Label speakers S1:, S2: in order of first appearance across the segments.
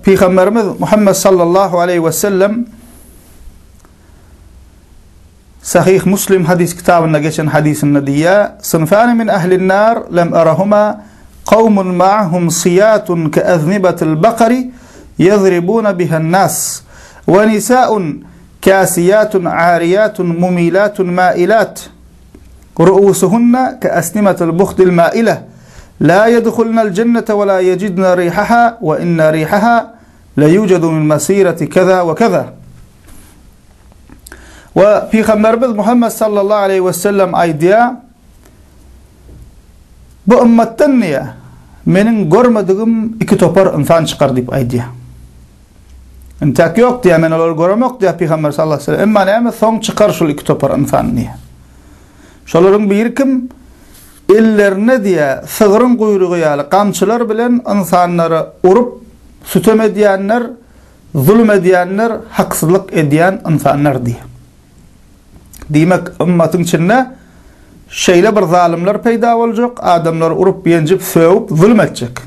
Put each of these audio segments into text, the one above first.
S1: Pygamberimiz Muhammed sallallahu aleýhi we sellem Sahyh Muslim hadys kitabynda geçen hadysynda diýýär, Synfani min ahlin nar lem arahuma kawmun ma'hum siyatun ke'aznibatil bakari yadribuna bihan nas we nisaun kasiyatun ariyatun mumilatun mailat ru'usuhunna ke'asnimatil buhtil maile la yedhulnal cennete ve la yecidna rihaha ve inna rihaha la yujadu min masirati keza ve keza. We Pygamberimiz Muhammed sallallahu aleýhi we sellem aýdýar, Bu ymmatdan diýýär, meniň görmedigim iki topar ynsan çykar diýip aýdýar. Entäk ýok diýýär, men olary göremok diýýär Pygamber sallallahu aleýhi we sellem. Emma näme soň çykar şul iki topar ynsan diýýär. Şolaryň biri kim? Ellerine diýýär, sygryň guýrugy ýaly gamçylar bilen ynsanlary urup, sütem edýänler, Zulum edýänler haksyzlyk edýän ynsanlar diýýär. Diýmek, ymmatyň içinde şeýle bir zalymlar peýda boljak, adamlary urup, ýenjip, sögüp, zulum etjek.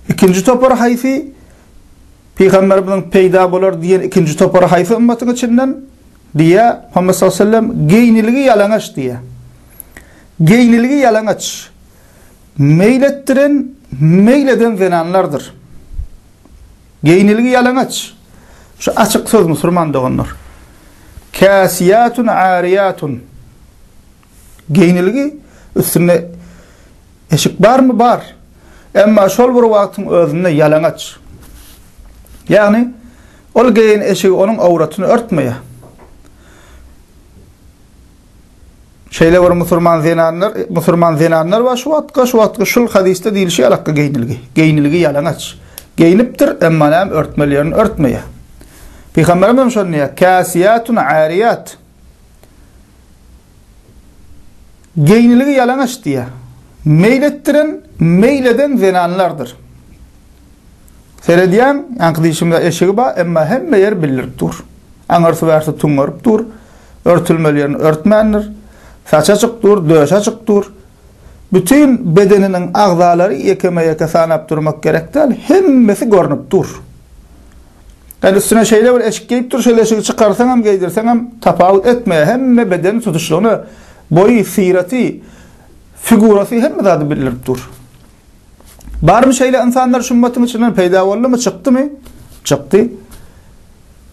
S1: Ikinji topar haýsy? Pygamberimiziň peýda bolar diýen ikinji topary haýsy ymmatyň içinden? Diýýär, Muhammet sallallahu aleyhi ve sellem, geýniligi ýalaňaç diýýär. Geýniligi ýalaňaç. Meýl etdiren, meýl eden zenanlardyr. Geýnilgi ýalaňaç. Şu açyk söz musurman doganlar. Käsiýatun ariýatun. Geýnilgi üstünde eşik barmy? Bar. Emma şol bir wagtyň özünde ýalaňaç. Ýagny ol geýen eşigi onuň awratyny örtmeýär. Şeýle bir musurman zenanlar, musurman zenanlar bar şu wagtky, şu wagtky şul hadysda diýilişi ýalakky geýnilgi. Geýnilgi ýalaňaç. Geýnipdir, emma näme örtmeli ýerini örtmeýär. Pygamberimiz hem şony diýýär. Käsiýatun ariýat. Geýnilgi ýalaňaç diýýär. Meýl etdiren, meýl eden zenanlardyr. Seredýäň, ýaňky diýşimde eşigi bar, emma hemme ýer bildirip dur. Aňyrsy-bärsi tüňňerip dur. Örtülmeli ýerini örtmändir. Saçy açyk dur, döşi açyk dur. Bütin bedeniniň agzalary ýekeme-ýeke sanap durmak gerek däl, hemmesi görnüp dur. Ýöne üstüne şeýle bir eşik geýip dur, şol eşigi çykarsaňam, geýdirseňem tapawut etmeýär. Hemme bedeni tutuşlygyna boýy, syraty, figurasy hemme zady bildirip dur. Barmy şeýle ynsanlar şu ümmatyň içinden peýda boldumy, çykdymy? Çykdy.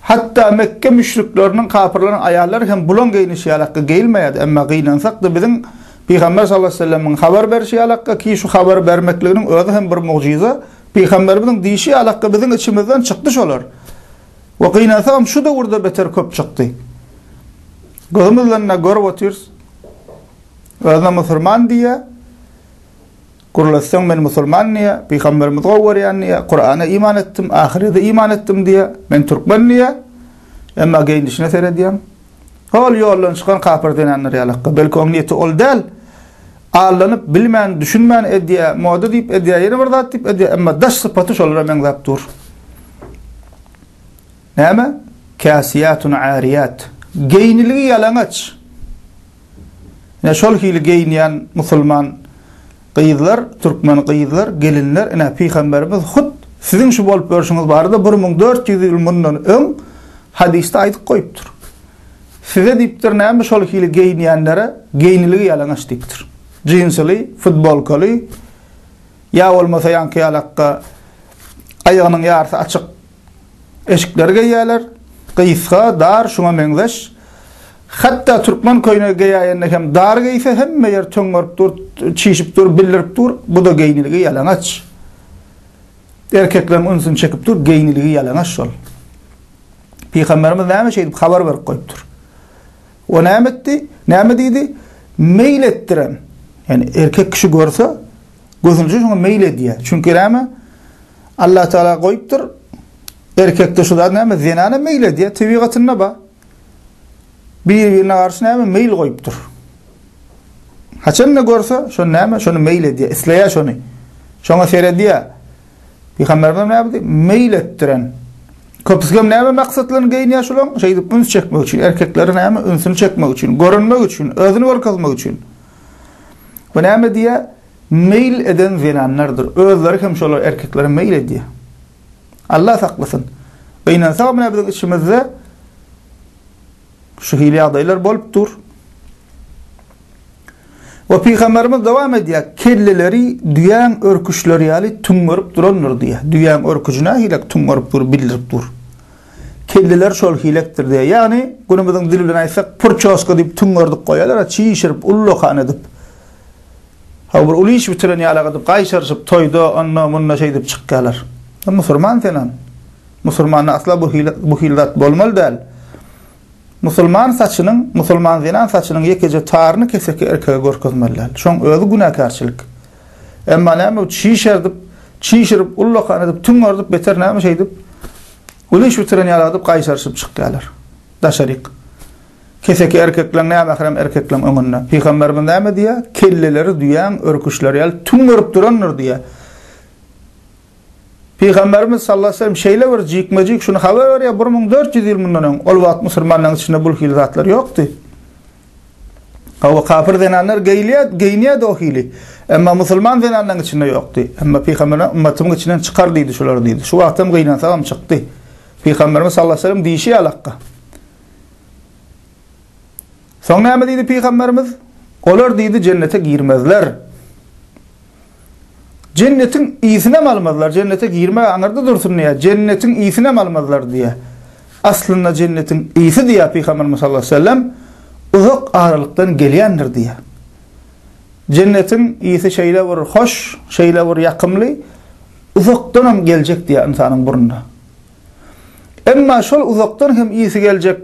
S1: Hatda Mekke müşrikleriniň, kapyrlaryň aýallary hem bulaň geýnişi ýalakka geýilmeýärdi. Emma gynansak-da biziň Pygamber sallallahu aleýhi we sellemiň habar berşi ýalakka ki şu habary bermekliginiň özi hem bir mugjyza, Pygamberimiziň diýşi ýalakka biziň içimizden çykdy şolar. We gynansagam şu döwürde beter köp çykdy. Gözümiz bilen-de görüp otyrys. Özüne musurman diýýär. Gürletseň men musulman diýýär, pygamberimizi gowy görýän diýýär, Kurana iman etdim, ahyrete iman etdim diýýär, men türkmen diýýär. Emma geýnişine seredýäň. Hol ýoldan çykan kapyr zenanlar ýalakka. Belki oň niýeti ol däl. Aldanyp, bilmän, düşünmän edýär, moda diýip edýär, ýene bir zat diýip edýär, emma daş sypaty şolara meňzäp dur. Näme? Käsiýatun ariýat. Geýniligi ýalaňaç. Ine şol hili geýinýän musulman gyzlar, türkmen gyzlar, gelinler, ine pygamberimiz hut siziň şu bolup ýörşüňiz barada 1400 ýyl mundan öň hadysda aýdyp goýupdyr. Size diýipdir näme şol hili geýinýänlere geýniligi ýalaňaç diýipdir. Jinsili, futbolkaly ýa bolmasa ýaňky ýalakka aýagynyň ýarysy açyk Eşikleri geýýärler. Gysga, dar, şuňa meňzeş. Hatda türkmen köýnegi geýäýende hem dar geýse, hemme ýer töňňerip dur, çişip dur, bildirip dur. Bu-da geýniligi ýalaňaç. Erkekleriň ünsüni çekip dur, geýniligi ýalaňaç şol. Pygamberimiz näme şeýdip habar berip goýupdyr. O näme etdi? Näme diýdi? Meýil etdiren. Ýani erkek kişi görse, gözünje şoňa meýil edýär. Çünki näme? Allah Teala goýupdyr. Erkekde şu zat näme? Zenana meýil edýär, tebigatynda bar. Bir-birine garşy näme? Meýil goýupdyr. Haçan-da görse, şony näme? Şony meýil edýär, isleýär şony. Şoňa seredýär. Pygamberimiz näme diýdi? Meýil etdiren. Köpüsi hem näme maksat bilen geýinýär şulaň? Şeýdip üns çekmek üçin, erkekleri näme? Ünsüni çekmek üçin, görünmek üçin, özüni görkezmek üçin. Bu näme diýýär? Meýil eden zenanlardyr. Özleri hem şolar erkeklere meýil edýär. Allah saklasyn. Gynansagam ine biziň içimizde şu hili ýagdaýlar bolup dur. We pygamberimiz dowam edýär, kelleleri düýäň örküçleri ýaly tüňňerip durandyr diýýär. Düýäň örküji nähilek tüňňerip dur, bildirip dur. Kelleler şol hilekdir diýýär. Ýagny, günümiziň dili bilen aýtsak, purçoska diýip tüňňerdip goýarlar, çişirip, ullakan edip. Hawa, bir uly iş bitiren ýalak edip, gaýşaryşyp, toýda, onda, munda şeýdip çykýarlar. Musurman senem. Musulmanda asla bu hili, bu hili zat bolmaly däl. Musulman saçynyň, musulman zenan saçynyň ýekeje taryny keseki erkege görkezmeli däl. Şoň özi günäkärçilik. Emma näme çişerdip, çişirip, ullakan edip, tüňňerdip, beter näme şeýdip, uly iş bitiren ýaly edip gaýşaryşyp çykýarlar. Daşaryk. Keseki erkekleň nämährem erkekleň öňünde. Pygamberimiz näme diýýär? Kelleleri düýäň örküçleri ýaly tüňňerip durandyr diýýär. Pygamberimiz sallallahu aleyhi ve sellem şeýle bir jikme-jik şuny habar berýär, 1400 ýyl mundan öň, ol wagt musulmanlaryň içinde bul hili zatlar ýokdy. Hawa, kafir zenanlar geýilýär, geýinýärdi o hili. Emma musulman zenanlaryň içinde ýokdy. Emma pygamberimiz ümmetimiň içinden çykar diýdi şular diýdi. Şu wagtam gynansagam çykdy. Pygamberimiz sallallahu aleyhi ve sellem diýşi ýalakka. Soň näme diýdi pygamberimiz? Olar diýdi jennete girmezler. Jennetiň ysynam almazlar, jennete girmek aňyrda dursun diýýär. Jennetiň ysynam almazlar diýýär. Aslynda jennetiň ysy diýýär Pygamberimiz sallallahu aleyhi ve sellem uzak aralykdan gelýändir diýýär. Jennetiň ysy şeýle bir hoş, şeýle bir ýakymly, uzakdanam geljek diýýär ynsanyň burnuna. Emma şol uzakdan hem ysy geljek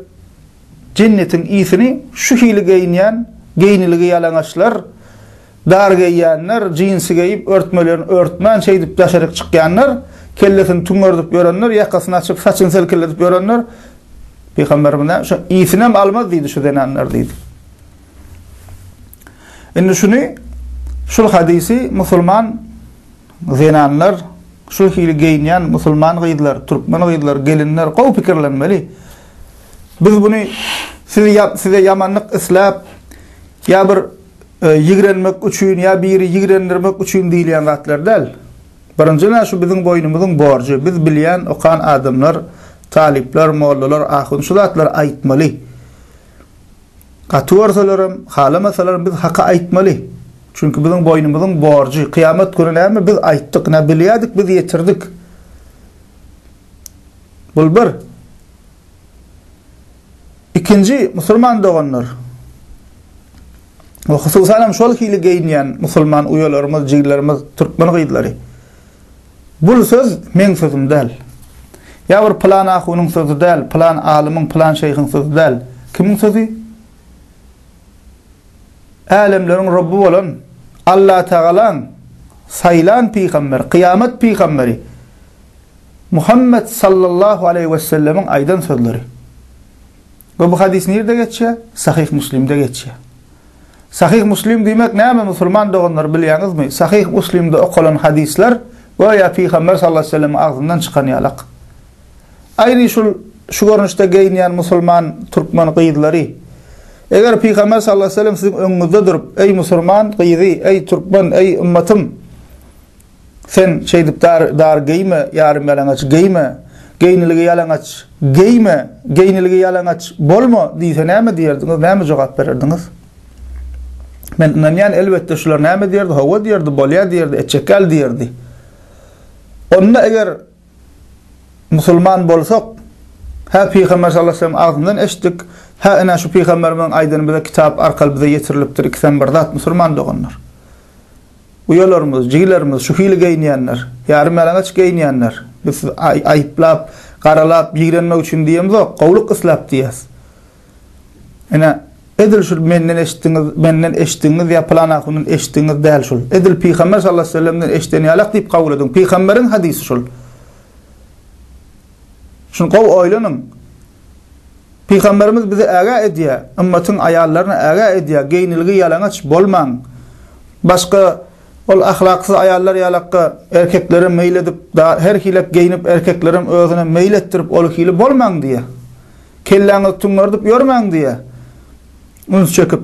S1: jennetiň ysyny şu hili geýinýän, geýniligi ýalaňaçlar, Dar geýýänler, jinsi geýip, örtmelerini örtmän şeýdip daşaryk çykýanlar, kellesini tüňňerdip ýörenler, ýakasyny açyp, saçyny selkilledip ýörenler, Pygamberimiz näme şo ysynam almaz diýdi şu zenanlar diýdi. Indi şuny şul hadysy musulman zenanlar, şu hili geýinýän musulman gyzlar, türkmen gyzlar, gelinler gowy pikirlenmeli. Biz buny siz size ýamanlyk isläp ýa bir Ýigrenmek üçin ýa biri ýigrendirmek üçin diýilýän zatlar däl. Birinjiden şu biziň boýnumyzyň borjy. Biz bilýän, okan adamlar, talyplar, mollalar, ahun şu zatlary aýtmaly. Gaty görselerem, halamasalaram biz haky aýtmaly. Çünki biziň boýnumyzyň borjy. Kyýamat güni näme biz aýtdyk, nä bilýärdik biz ýetirdik. Bul bir. Ikinji, musulman doganlar we hususan hem şol hili geýinýän musulman uýalarymyz, jiglerimiz, türkmen gyzlary. Bul söz meň sözüm däl. Ýa bir pylan ahunyň sözi däl, pylan alymyň, pylan şeýhiň sözi däl. Kimiň sözi? Älemleriň Robby bolan Allatagalaň saýlan pygamberi, kyýamat pygamberi Muhammet sallallahu aleýhi we sellemiň aýdan sözleri. We bu hadys nirde geçýär? Sahyh Muslimde geçýär. Sahyh Muslim diýmek näme musulman doganlar bilýäňizmi? Sahyh Muslimde okalan hadyslar göýä Pygamber sallallahu aleýhi we sellemiň agzyndan çykan ýalak. Aýry şul şu görnüşde geýinýän musulman türkmen gyzlary eger Pygamber sallallahu aleýhi we sellem siziň öňüňizde durup, eý musulman gyzy, eý türkmen, eý ümmetim Sen şeýdip dar dar geýme, ýarym ýalaňaç geýme, geýniligi ýalaňaç geýme, geýniligi ýalaňaç bolma diýse näme diýerdiňiz, näme jogap bererdiňiz? Men ynanýan elbetde şular näme diýerdi, hawa diýerdi, bolýa diýerdi, etjek ýaly diýerdi. Onda eger musulman bolsak, hä Pygamber sallallahu aleyhi ve sellem agzyndan eşitdik, hä ine şu pygamberimiziň aýdany bize kitap arkaly bize ýetirilipdir, ikisem bir zat musulman doganlar. Uýalarymyz, jigilerimiz şu hili geýinýänler, ýarym ýalaňaç geýinýänler. Biz sizi aýyplap, garalap, ýigrenmek üçin diýemzok, gowulyk isläp diýýäs. Ine, edil şul menden eşitdiňiz, menden eşitdigiňiz ýa pylan ahundan eşitdigiňiz däl şul. Edil Pygamber sallallahu aleyhi ve sellemden eşiden ýalak diýip kabul ediň. Pygamberiň hadysy şul. Şuny gowy oýlanyň. Pygamberimiz bizi ägä edýär, ymmatyň aýallaryny ägä edýär, geýnilgi ýalaňaç bolmaň. Başga ol ahlaksyz aýallar ýalakka erkeklere meýil edip, da her hilek geýnip erkeklerem özüne meýil etdirip ol hili bolmaň diýýär. Kelläňizi tüňňerdip ýörmäň diýýär. Üns çekip.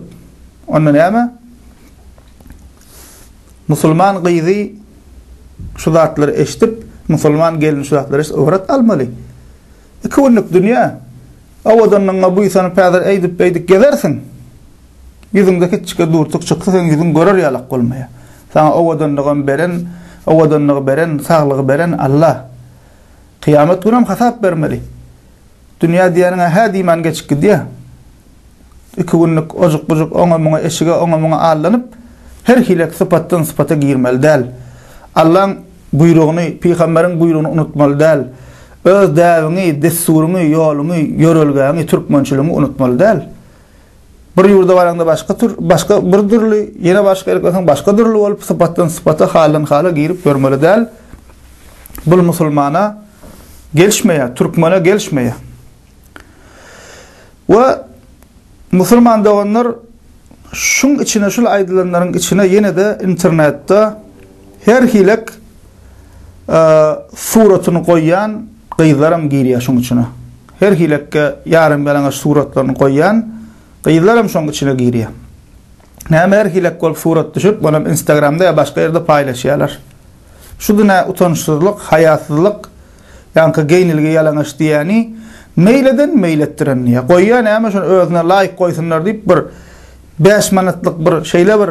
S1: Onda näme? Musulman gyzy şu zatlary eşidip. Musulman gelin şu zatlara ybrat almaly. Iki günlük dünýä. Owadanlygyňa buýsanyp häzir eýdip-beýdip gezersiň. Ýüzüňde kiçjike durtuk çyksa seň ýüzüň görer ýalak bolmaýar. Saňa owadanlygam beren, owadanlygy beren, saglygy beren Alla. Kyýamat günem hasap bermeli. Dünýä diýeniň-ä hä diýmän geçip gidýär. Iki günlük ojuk-bujuk oňa-muňa eşige oňa-muňa allanyp, her hilek sypatdan sypata girmeli däl. Allaň buýrugyny, pygamberiň buýrugyny unutmaly däl. Öz däbiňi, dessuryňy, ýoluňy, ýörelgäňi, türkmençiligiňi unutmaly däl. Bir ýurda baraňda başga tür, başga bir dürli, ýene başga ýere barsaň başga dürli bolup, sypatdan sypata, haldan hala girip ýörmeli däl. Bul musulmana gelişmeýär, türkmene gelişmeýär. We musulman doganlar şuň içine şul aýdylanlaryň içine ýene-de internetde her hilek e, suratyny goýýan gyzlaram girýär şuň içine. Her hilekke ýarym ýalaňaç suratlaryny goýýan gyzlaram şoň içine girýär. Näme her hilek bolup surat düşüp, onam Instagramda ýa başga ýerde paýlaşýarlar. Şu dünä utançsyzlyk, haýasyzlyk, ýaňky geýnilgi ýalaňaç diýýäni meýl eden meýl etdiren diýýär. Goýýar näme şony özüne laýk goýsunlar diýip bir 5 manatlyk bir şeýle bir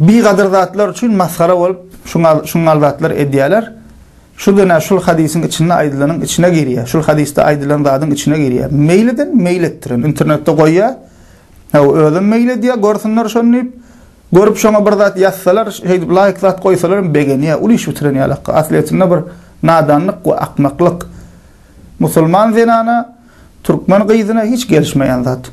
S1: bigadyr zatlar üçin masgara bolup şuňa şuňal zatlar edýärler. Şu dünä şul hadysyň içinde aýdylanyň içine girýär. Şul hadysda aýdylan zadyň içine girýär. Meýl eden meýl etdiren internetde goýýar. Hawa özem meýl edýär görsünler şony diýip. Görüp şoňa bir zat ýazsalar, şeýdip laýk zat goýsalar hem begenýär, uly iş bitiren ýalakka. Aslyýetinde bir nadanlyk we akmaklyk. Musulman zenana, türkmen gyzyna hiç gelişmeýän zat.